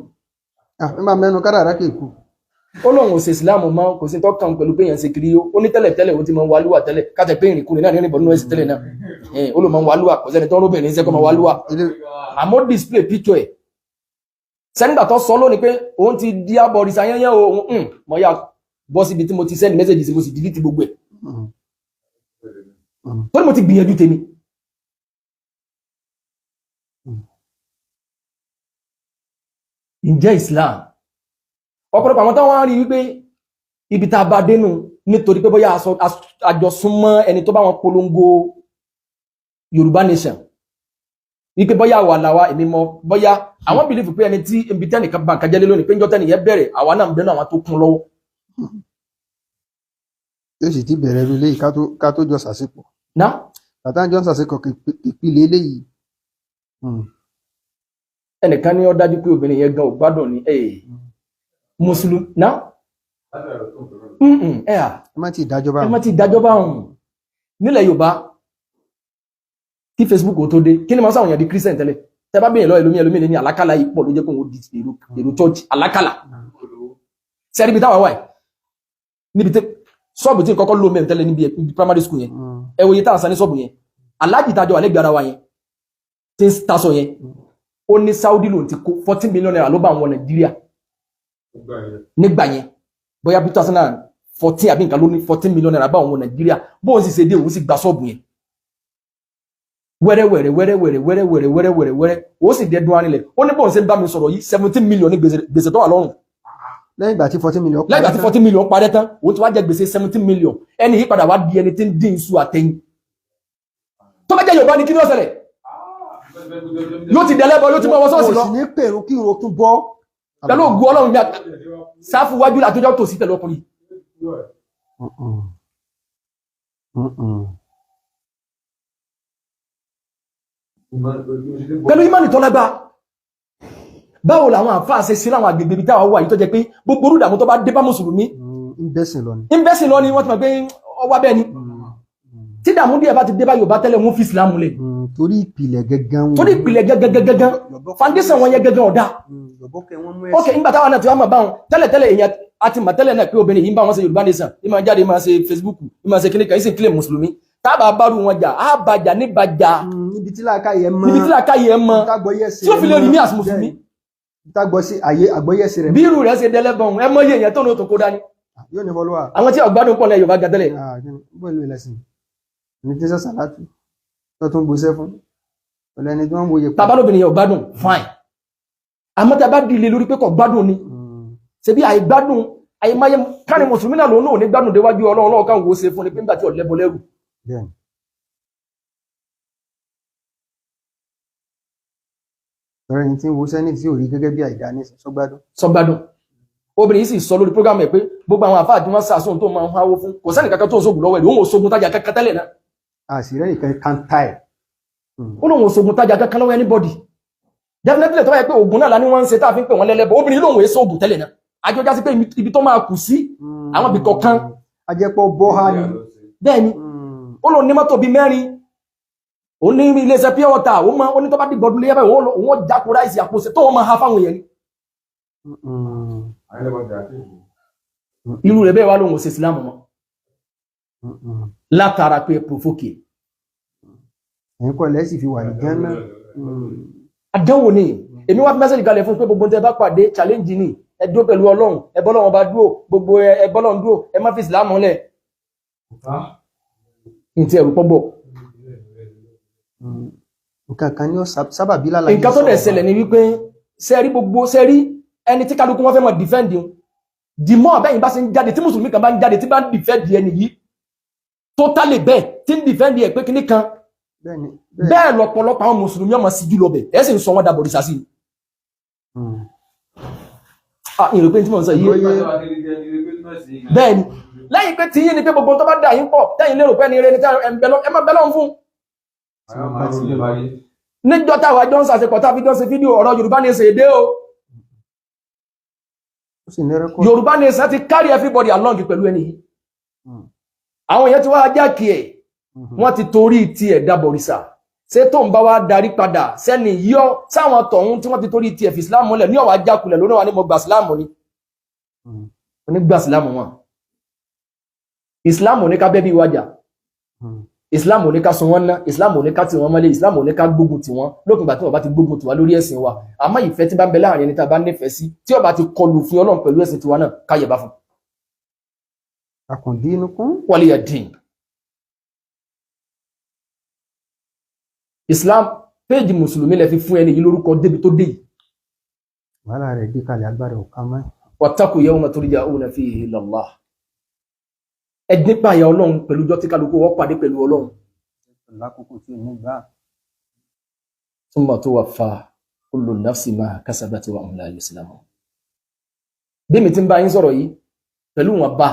Ẹ máa mẹ́nu kádàrá kéèkù. Ó lóun ò ṣe ìsìláàmù mọ́, kò sí tọ́kàn pẹ̀lú pé èèyàn ṣe kiri. Ó ní tẹ́lẹ̀ tẹ́lẹ̀ ó ti máa ń wálúwà tẹ́lẹ̀, kájẹ pé ìrìnkúrin náà ní ìrìnbọn nínú ẹ̀sìn tẹ́lẹ̀ náà. Ó lóun máa ń wálúwà, kò sẹ́ni tó ń róbìnrin ṣẹ́kọ́ máa wálúwà. Àmọ́ display picture ẹ̀ sẹ́nígbà tó sọ lónìí pé òun ti di abọ̀rìṣà yẹnyẹn o, òun mọ̀ ya bọ́ síbi tí mo ti send message sí, mo sì delete gbogbo ẹ̀. Torí mo ti gbìyànjú tèmi. Ǹjẹ́ Islam, ọ̀pọ̀lọpọ̀ àwọn táwọn á rí wípé ibi tá a bá dénú, nítorí pé bóyá àjọsúnmọ́ ẹni tó bá wọn polongo Yorùbá Nation, wípé bóyá àwa làwa èmi mọ, bóyá àwọn believe pé ẹni tí ibi tẹ́nìkan bá nǹkan jẹ́ lé lónìí, pé níjọ́ tẹ́nìyẹn bẹ̀rẹ̀, àwa náà ń bẹnu àwọn tó kún lọ́wọ́. Yóò sì ti bẹ̀rẹ̀ irú eléyìí ká tó jọ sàṣepọ̀. Ná. Bàtà jọ ń sàṣepọ̀ ìpìlẹ̀ eléyìí. Ẹnìkan ní ó dájú pé obìnrin yẹn gan ò gbádùn ní mùsùlùmí ná. Ẹ à. Ẹ má ti dájọ́ Ẹ báwọn. má ti dájọ́ báwọn. Nílẹ̀ Yorùbá, kí Facebook ó tó dé, kí ni máa ń sáwọn èèyàn di Christian tẹ́lẹ̀? Tẹ́ bá bèèrè lọ ẹlòmíì, ẹlòmíì ní àlákàlà yìí pọ̀ ló jẹ́ kó wọ́n di èrò church, àlákàlà. Sẹ́rí ibi táwa wà yìí, níbi tí ṣọ́ọ̀bù tí n kọ́kọ́ lò mẹ́rin tẹ́lẹ̀, níbi primary school yẹn, ẹ wo iye táwọn san ní ṣọ́ọ̀bù yẹn. Aláàjì tájọ wà lẹ́gbẹ̀ẹ́ ara wa yẹn tí ń tasọ yẹn, ó ní Saudi lòun ti kó ₦14 million ló bá àwọn Nàìjíríà nígbà yẹn, bóyá 2014 àbí nǹkan, ló ní ₦14 million bá àwọn Nàìjíríà. Bóun sì ṣe dé, òun sì gba ṣọ́ọ̀bù yẹn wẹ́rẹ́wẹ́rẹ́ wẹ́rẹ́wẹ́rẹ́ wẹ́rẹ́wẹ́rẹ́ wẹ́rẹ́wẹ́rẹ́ wẹ́rẹ́, ó sì dẹ́dún arinlẹ̀. Ó ní bóun ṣe ń bá mi sọ̀rọ̀ yìí, 17 million ní gbèsè tó wà lọ́rùn. Lẹ́yìn ìgbà tí 14 million Lẹ́yìn ìgbà tí 14 million parẹ́ tán, òun ti wá jẹ gbèsè 17 million. Ẹni yìí padà wá di ẹni tí ń dín iṣu àtẹ̀yìn. Tó bá jẹ́ Yorùbá ni, kí ni ó ṣẹlẹ̀? Yóò ti dẹ̀lẹ́bọ, yóò ti mọ́ ọwọ́ ṣọ́ọ̀ṣì lọ. Kò sì ní pèrún kí irun tún bọ́. Pẹ̀lú ògùn Ọlọ́run, bí sáfù wájú àtijọ́ tòsí pẹ̀lú ọkùnrin. Pẹ̀lú ìmánì tó lágbá, báwo làwọn àfáà ṣe sí láwọn àgbègbè ibi táwa wà yìí, tó jẹ́ pé gbogbo orúdàmú tó bá dé bá mùsùlùmí, Ń bẹ́sìn lọ ni. Ń bẹ́sìn lọ ni, wọ́n ti mọ̀ pé ọwá bẹ́ẹ̀ ni. Tí dààmú díẹ̀ bá ti dé bá Yorùbá tẹ́lẹ̀, wọ́n fi Ìsìlámù lẹ̀. Torí ìpìlẹ̀ gangan wọn. Torí ìpìlẹ̀ gẹ́gẹ́gẹ́gẹ́, foundation wọn yẹn gẹ́gẹ́ ọ̀dà. Yọ̀bọ̀kẹ́ wọn mú. Ok, nígbà táwọn náà ti wá mọ̀ báwọn tẹ́lẹ̀ tẹ́lẹ̀, èèyàn a ti mọ̀ tẹ́lẹ̀ náà pé obìnrin yìí ń bá wọn ṣe Yorùbá Nation, yìí máa jáde, máa ṣe Facebook, yìí máa ṣe kíníkan, yìí sì kílè mùsùlùmí. Tábà bárù wọn jà, á bàjà ní bàjà. Níbi tí làákàyè mọ. Níbi tí làákàyè ẹ mọ, tí ó fi lè rí mí àti mùsùlùmí. Tágbọ́ sí àyè àgbọ́yẹ̀sì rẹ̀. Bí irú rẹ̀ ṣe dẹ́lẹ́bọ̀n, ẹ mọ iye èèyàn tó ní o tó kó dání. Yóò ní follower. Àwọn tí ọgbádùn pọ̀ lẹ́ Yorùbá gan tẹ́lẹ̀. Bó ìlú ìlẹ̀sìn ní tí sẹ́sà látù tó tún gbóṣẹ́ fún pẹ̀lú ẹni tí wọ́n ń wòye pọ̀. Tàbá lóbìnrin yẹn ò gbádùn, fine, àmọ́ tí a bá dìle lórí pé kò gbádùn ni, ṣebí àìgbádùn àìmáyé káni mùsùlùmí náà lòun náà ò ní gbádùn déwájú Ọlọ́run náà, káwọn wo ṣe fún ni pé nígbà tí ọ̀lẹ́bọ lẹ́rù. Bẹ́ẹ̀ni. Ọ̀rẹ́ ẹni tí ń wo sẹ́ni tí ò rí gẹ́gẹ́ bí àìdá ní sọ́gbádùn. Sọgbádùn. Obìnrin yìí sì sọ lórí program ẹ̀ pé gbogbo àwọn àfáà tí wọ́n sàásùn tó máa ń háwó fún, kò sẹ́nì kankan tó ń sógun lọ́wọ́ ẹ̀, òun ò sógun tájà kankan tẹ́lẹ̀ náà. Àṣírí nìkan kan tá ẹ̀. Ó lóun ò sógun tájà kankan lọ́wọ́ anybody. Definitely, tó bá yẹ pé ògùn náà la ní wọ́n ń ṣe tá a fi ń pè wọ́n lẹ́lẹ́bọ̀, obìnrin yìí lóun èso ògùn tẹ́lẹ̀ náà. Àjọjá sí pé ibi tó máa kù sí àwọn ibì kọ̀ọ̀kan. Ajẹ́pọ̀ bọ́há ni. Bẹ́ẹ̀ ni. Ó lóun ní mọ́tò bíi mẹ́rin, òun ní iléeṣẹ́ pure water, òun máa ó ní tó bá dìgbọ́dún léyà báyìí, òun ó jáko ráìsì àpòsè tó wọ́n máa ha fáwọn èèyàn ni. Irú rẹ̀ bẹ́ẹ̀ wá lóun ò ṣe Ìsìlámù mọ́ látara pé provoke. Ẹ̀yin kọ́ lẹ́sì fi wà ní Gánà. Àdánwò ni. Èmi wá fi message kalẹ̀ fún pé gbogbo tẹ́ bá pàdé challenge ni, ẹ dúró pẹ̀lú Ọlọ́run, ẹ bọ́ Ọlọ́run bá dúró, gbogbo ẹ bọ́ Ọlọ́run dúró, ẹ má fi Ìsìlámù lẹ̀ ní ti ẹ̀rù pọ́bọ̀. Nǹkan kan ní ó sábàbí lálàyé. Nǹkan tó dẹ̀ ṣẹlẹ̀ ni wípé sẹ́rí, gbogbo sẹ́rí ẹni tí kálukú wọn fẹ́ mọ̀ defend un, the more bẹ́yìn bá ṣe ń jáde, tí mùsùlùmí kan bá ń jáde tí bá ń defend ẹni yìí totally, bẹ́ẹ̀ tí ń defend ẹ̀ pé kíní kan, Bẹ́ẹ̀ni. bẹ́ẹ̀ lọ́pọ̀lọpọ̀ àwọn mùsùlùmí ọmọ sí jù lọ bẹ̀, ẹ̀ sì ń sọ wọn dàbọ̀ rìsà sí i. Ah, ìrò pé tí mò ń sọ yìí. Bẹ́ẹ̀ ni, lẹ́yìn pé tí yín ni pé gbogbo tó bá dà yín pọ̀, tẹ́yìn lérò pé ẹni rẹ ni tẹ́ ẹ má bẹ́ lọ́n fún. Níjọ́ táwa jọ ń ṣàṣepọ̀, tá a fi jọ ń ṣe fídíò ọ̀rọ̀ Yorùbá ní ṣe èdè o. Ó sì ní rẹ́kọ̀dù. Yorùbá nation ti carry everybody along pẹ̀lú ẹni yìí. Àwọn èèyàn ti wá jákè ẹ̀, wọ́n ti torí tiẹ̀ dábọ̀rìṣà. Ṣé tó ń bá wa darí padà sẹ́ni yíọ́ sáwọn tọ̀hún tí wọ́n ti torí tiẹ̀ fi Islam lẹ̀ ní ọ̀wá jákulẹ̀ lónìí wa ní mo gbà Islam ni onígbà Islam wọn. Islam ò ní ká bẹ́ bí wájà, Islam ò ní ká sun wọ́n ná, Islam ò ní ká tì wọ́n mọ́lé, Islam ò ní ká gbógun tì wọ́n lópin ìgbà tí wọ́n bá ti gbógun tì wá lórí ẹ̀sìn wa. Àmọ́ ìfẹ́ tí bá ń bẹ láàrin ẹni tá a bá nífẹ̀ẹ́ sí, tí ó bá ti kọlù fún Ọlọ́run pẹ̀lú ẹ̀sìn tiwa náà, ká yẹ̀bá fún. Akùndínúkún. Waliya dín. Islam péèjì mùsùlùmí lẹ fi fún ẹni yìí lórúkọ débi tó dé yìí. Wàhálà rẹ̀ dé kalẹ̀, agbára ò ká mọ́. Wattaqu yawma turja'una fihi ila Allah. Ẹ nípa àyà Ọlọ́run pẹ̀lú ọjọ́ tí kálukú wọ́n pàdé pẹ̀lú Ọlọ́run. Lákòókò tí ò ní gbà. Thumma tuwaffa kullu nafsin ma kasabat wa hum la yuzlamun. Bí mi ti ń bá yín sọ̀rọ̀ yìí pẹ̀lú wọn bá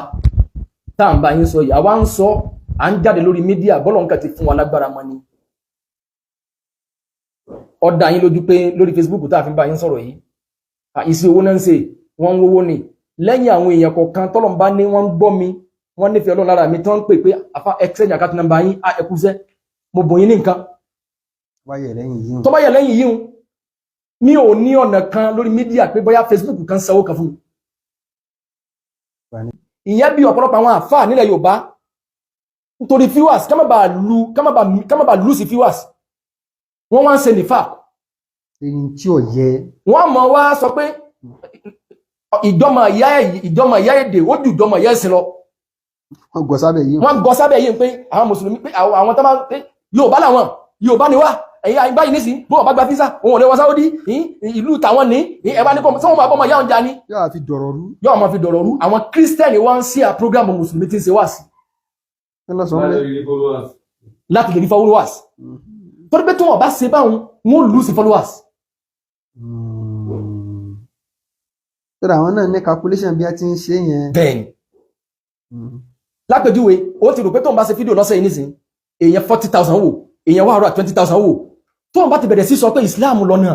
tá à ń bá yín sọ yìí, àwa ń sọ, à ń jáde lórí mídíà, bọ́lọ̀ nǹkan ti fún wa lágbára mọ́ ni. Ó dá yín lójú pé lórí Facebook tá a fi ń bá yín sọ̀rọ̀ yìí, ìsì owó náà ń ṣe, wọ́n ń wówó ni. Lẹ́yìn àwọn èèyàn kọ̀ọ̀kan tọ́lọ̀ ń bá ní wọ́n ń gbọ́ mi, wọ́n nífẹ̀ẹ́ Ọlọ́run lára mi, tí wọ́n ń pè pé àfa exchange account number yín, á ẹkúṣẹ́, mo bùn yín ní nǹkan. Wáyé lẹ́yìn yìí. Tó bá yẹ lẹ́yìn yìí, mi ò ní ọ̀nà kan lórí mídíà pé bóyá Facebook kan sanwó kan fún mi. Ìyẹn bí ọ̀pọ̀lọpọ̀ àwọn àfáà nílẹ̀ Yorùbá, nítorí viewers, ká má bàa lu ká má bàa lose viewers, wọ́n wá ń ṣe nífà. Ẹni tí ò yẹ. Wọ́n mọ̀ wá sọ pé ìjọmọ̀ ìyá ìjọmọ̀ ìyá èdè ó ju ìjọmọ̀ ìyá ẹ̀sìn lọ. Wọ́n gọ sábẹ́ yìí. Wọ́n gọ sábẹ́ yìí pé àwọn mùsùlùmí, pé àwọn tó máa ń pé Yorùbá làwọn, Yorùbá ni wá, ẹ̀yìn àyìn báyìí nísìn bó wọn bá gba físà, òun ò lè wọ Sáúdí, ìlú tàwọn ní ẹ bá ní kọ́ sọ́wọ́n máa bọ́ ọmọ ìyá òun já ni. Yóò fi dọ̀rọ̀ rú. Yóò máa fi dọ̀rọ̀ rú. Àwọn kírísítẹ́nì wá ń sí à program mùsùlùmí tí ń ṣe wá sí. Kí ló sọ ń bẹ́? Láti lè rí followers, torí pé tí wọn bá ṣe báwọn, wọn lose followers. Tọ́lá àwọn náà ní calculation bí a ti ń ṣe yẹn. Bẹ́ẹ̀ni. Lápèjúwe, ó ti rò pé tóun bá ṣe fídíò lọ́sẹ̀ yìí nísìn, èèyàn 40,000 wò, èèyàn 120,000 wò. Tóun bá ti bẹ̀rẹ̀ sí sọ pé Islam lọ́nà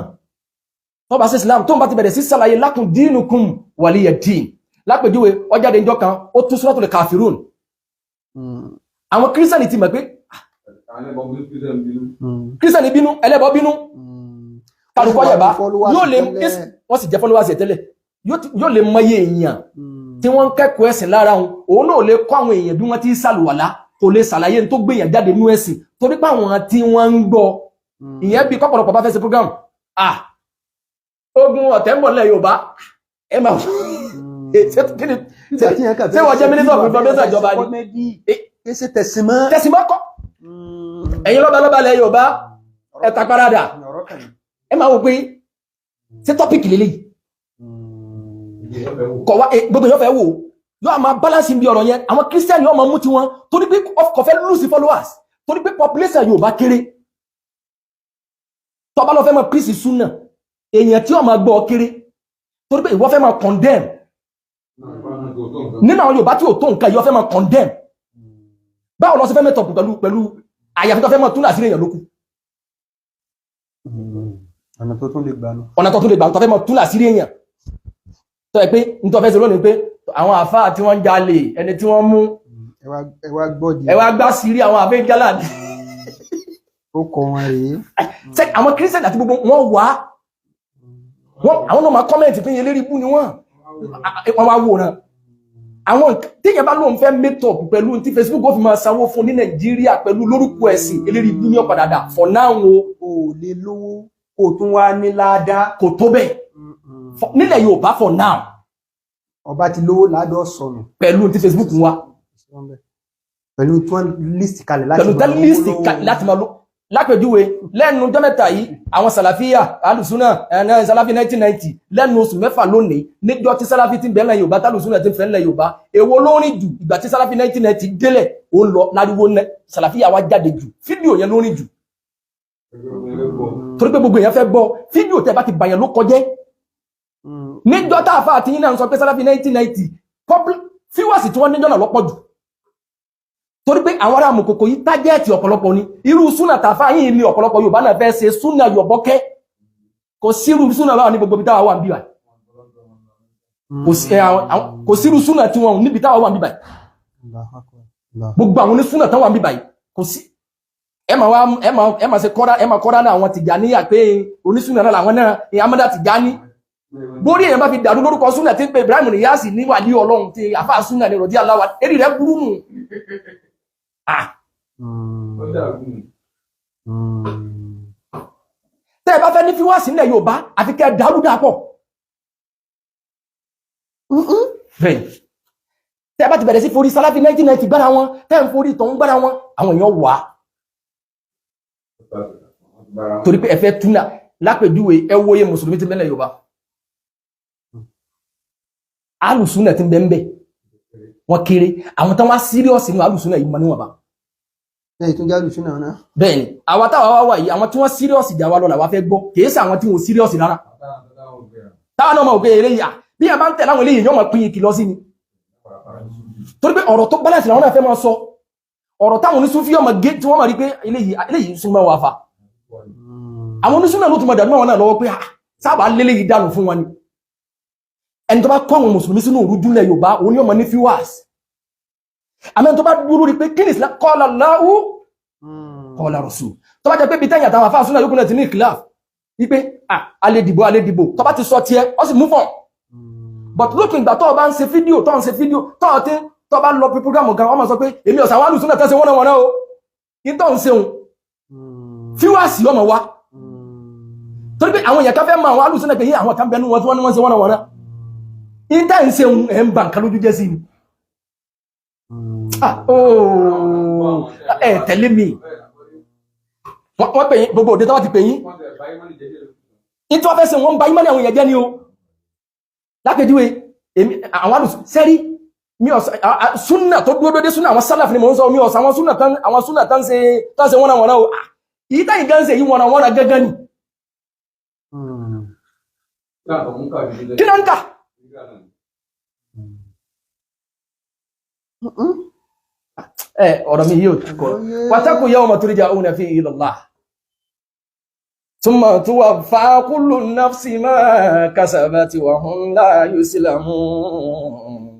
tó bá ṣe Islam, tóun bá ti bẹ̀rẹ̀ sí ṣàlàyé lakum dinukum waliya din. Lápèjúwe, ó jáde níjọ́ kan, ó tún Suratul Kafirun. Àwọn kírísítẹ̀nì ti mọ̀ pé kírísítẹ̀nì bínú, ẹlẹ́bọ bínú, kálukọ́ yẹ̀bá yóò lè, wọ́n sì jẹ́ followers ẹ̀ tẹ́lẹ̀, yóò lè mọye èèyàn tí wọ́n ń kẹ́kọ̀ọ́ ẹ̀sìn lára wọn. Òun náà lè kọ́ àwọn èèyàn bí wọ́n ti ń ṣàlùwàlá, kò lè ṣàlàyé tó gbé èèyàn jáde nú ẹ̀sìn, torí pé àwọn tí wọ́n ń gbọ́. Ìyẹn bí kọ́pọ̀lọpọ̀ bá fẹ́ ṣe program, ah, ogun ọ̀tẹ̀ ń bọ̀ nílẹ̀ Yorùbá, ẹ máa ṣé wọ́n jẹ́ minister of information ìjọba ni? Ṣe tẹ̀símọ́. Tẹ̀símọ́ kọ́. Ẹ̀yin lọ́balọ́ba ilẹ̀ Yorùbá, ẹ ta parada. Ẹ máa wò pé ṣé topic lélẹ́yìí kọ̀ wá gbogbo èèyàn fẹ́ wò. Yóò máa balance bí ọ̀rọ̀ yẹn. Àwọn Christian yóò máa mú tiwọn, torí pé kò fẹ́ lose followers, torí pé population Yorùbá kéré. Tó bá lọ fẹ́ máa preach súnà, èèyàn tí ó máa gbọ́ kéré, torí pé ìwọ fẹ́ máa condemn nínú àwọn Yorùbá tí ò tó nǹkan, ìwọ fẹ́ máa condemn. Báwo lọ sí fẹ́ mẹ́tọ̀ pẹ̀lú àyàfi tó fẹ́ máa tún àṣírí èèyàn lókù. Ọ̀nà tó tún lè gbà nù. Ọ̀nà tó tún lè gbà, tó fẹ́ máa tún àṣírí èèyàn, tó yẹ pé nítorí fẹ́ ṣe lónìí pé àwọn àfáà tí wọ́n ń jalè, ẹni tí wọ́n mú. Ẹ wá gbọ́ di. Ẹ wá gbá sírí àwọn àfẹ́ jálà. Ó kọ wọn rèé. Ṣé àwọn kírísítẹ̀nì àti gbogbo wọn wá wọn, àwọn náà máa comment pé eléré ibú ni wọ́n, wọ́n wá wòran. Àwọn téèyàn bá lóun fẹ́ make up pẹ̀lú tí Facebook ó fi máa sanwó fún ní Nàìjíríà pẹ̀lú lórúkọ ẹ̀sìn, eléré ibú ní ọ̀padàdà for now o. O lè lówó kó o tún wá ní ládàá. Kò tó bẹ́ẹ̀ nílẹ̀ Yorùbá for now. Ọba ti lówó, ládàá sọnù. Pẹ̀lú tí Facebook ń wá. Pẹ̀lú tí wọ́n list kalẹ̀ láti pẹ̀lú tẹ́ list láti máa lò. Lápèjúwe, lẹ́nu ọjọ́ mẹ́ta yìí, àwọn sàlàfíà alùsúnà ẹ̀nà sàlàfí 1990, lẹ́nu oṣù 6 lónìí, níjọ́ tí sàlàfí ti ń bẹ̀rẹ̀ Yorùbá, tálùsúnà ti ń fẹ́ ńlẹ̀ Yorùbá, èwo ló rìn jù? Ìgbà tí sàlàfí 1990 délẹ̀, ó ń lọ láriwo nẹ sàlàfíà wá jáde jù, fídíò yẹn ló rìn jù, torí pé gbogbo èèyàn fẹ́ gbọ́ fídíò. Tẹ́ bá ti bàyàn ló kọjẹ́ níjọ́ tá a fa àti yín náà sọ pé sàlàfí 1990 fíwàsì tí wọ́n níjọ́ náà lọ́pọ̀ jù, torí pé àwọn ará àmùkòkò yìí target ọ̀pọ̀lọpọ̀ ni. Irú súnà tàfà yìí ni ọ̀pọ̀lọpọ̀ Yorùbá náà fẹ́ ṣe súnà yọ̀bọ́kẹ́. Kò sírú súnà báwọn ní gbogbo ibi táwa wà ń bí wa. Kò sírú súnà tí wọn níbi táwa wà ń bí báyìí. Gbogbo àwọn onísúnà táwa ń bí báyìí, kò sí. Ẹ máa wá ẹ máa ṣe kọ́ra, ẹ máa kọ́ra náà àwọn Tìjàníyà pé onísúnà náà làwọn náà, Amada Tìjàní. Bórí èèyàn bá fi dàrú lórúkọ súnà tí ń pe Ibrahim Niyasi ní wàlí Ọlọ́run, tí àfáà súnà ní rọ̀dí aláwa, eré rẹ̀ burú nù. Ah. Tẹ́ ẹ bá fẹ́ ní fíwáàsì nílẹ̀ Yorùbá, àfi kẹ́ ẹ dàrú dàpọ̀. Bẹ́ẹ̀, tẹ́ ẹ bá ti bẹ̀rẹ̀ sí forí Sálàfí 1990 gbára wọn, tẹ́ ẹ ń forí ìtàn gbára wọn, àwọn èèyàn wà á. Torí pé ẹ fẹ́ túnà lápèjúwe, ẹ wòye mùsùlùmí ti bẹ́lẹ̀ Yorùbá, alùsùnà ti bẹ́ẹ̀ bẹ́ẹ̀ wọ́n kéré. Àwọn tán wá serious nínú alùsùnà yìí mọ níwọ̀nba. Lẹ́yìn tó jálù sínú ọ̀nà. Bẹ́ẹ̀ ni, àwa táwa wá wà yìí, àwọn tí wọ́n serious jà wá lọ làwa fẹ́ gbọ́, kìí ṣe àwọn tí wọ́n serious rárá. Táwa náà mọ̀ pé eléyìí à bí a bá ń tẹ̀lé àwọn eléyìí, yóò máa pín ìkìlọ̀ sí ni, torí pé ọ̀rọ̀ tó balance làwọn náà fẹ́ máa sọ, ọ̀rọ̀ táwọn onísúfí ọmọ gé tí wọ́n máa rí pé eléyìí súnmọ́ wa fa. Àwọn onísúnà ló tún máa dàrú mọ́ wọn náà lọ́wọ́ pé ah, sábà lélẹ̀ yìí dànù fún wọn ni. Ẹni tó bá kọ́ àwọn mùsùlùmí sínú òrújú lẹ̀ Yorùbá, òun ni ó máa ní viewers. Àmọ́ ẹni tó bá dúró rí pé kí ni Islam, qala Allahu, qala Rasul, tó bá jẹ́ pé bí tẹ́yìn àtàwọn afáà súnà yókù náà ti ní ìkìláàfù wípé ah, alẹ́ dìbò, alẹ́ dìbò, tó bá ti sọ tiẹ̀, ó sì move on. But lópin ìgbà tó o bá ń ṣe fídíò, tó ń ṣe fídíò, tó o ti tó bá lọ program kan, wọ́n máa sọ pé èmi ọ̀sán àwọn alùsùn náà tẹ́ ṣe wọ́n náà wọ́n náà o kí tó ń ṣeun, viewers ọmọ wa, torí pé àwọn èèyàn kan fẹ́ mọ àwọn alùsùn náà pé yí àwọn kan bẹnu wọn tí wọ́n ní wọ́n ṣe wọ́n náà wọ́n náà. Ìta ń ṣeun, ẹ̀ ń ba nǹkan lójú jẹ́ sí ni. Ah, ooo, ẹ tẹ̀lé mi. Wọ́n pè yín gbogbo òde tó bá ti pè yín ní tí wọ́n fẹ́ ṣe, wọ́n ń ba ìmọ̀lẹ̀ àwọn èèyàn jẹ́ ni o. Lápèjúwe, èmi àwọn alùsùn sẹ́rí mi ọ̀sán súnà tó dúró dédé, súnà àwọn sálàfù ni mò ń sọ. Mi ọ̀sán àwọn súnà tán, àwọn súnà tán ṣe wọ́n náà wọ́n náà o. Ah, èyí táyì gan ṣe yìí, wọ́n náà wọ́n náà gángan ni. Kí ló ń kà? Ẹ ọ̀rọ̀ mi yóò kọ wàtàkù yawma turja'una fihi ila Allah thumma tuwaffa kullu nafsi ma kasabat wa hum la yuslamun.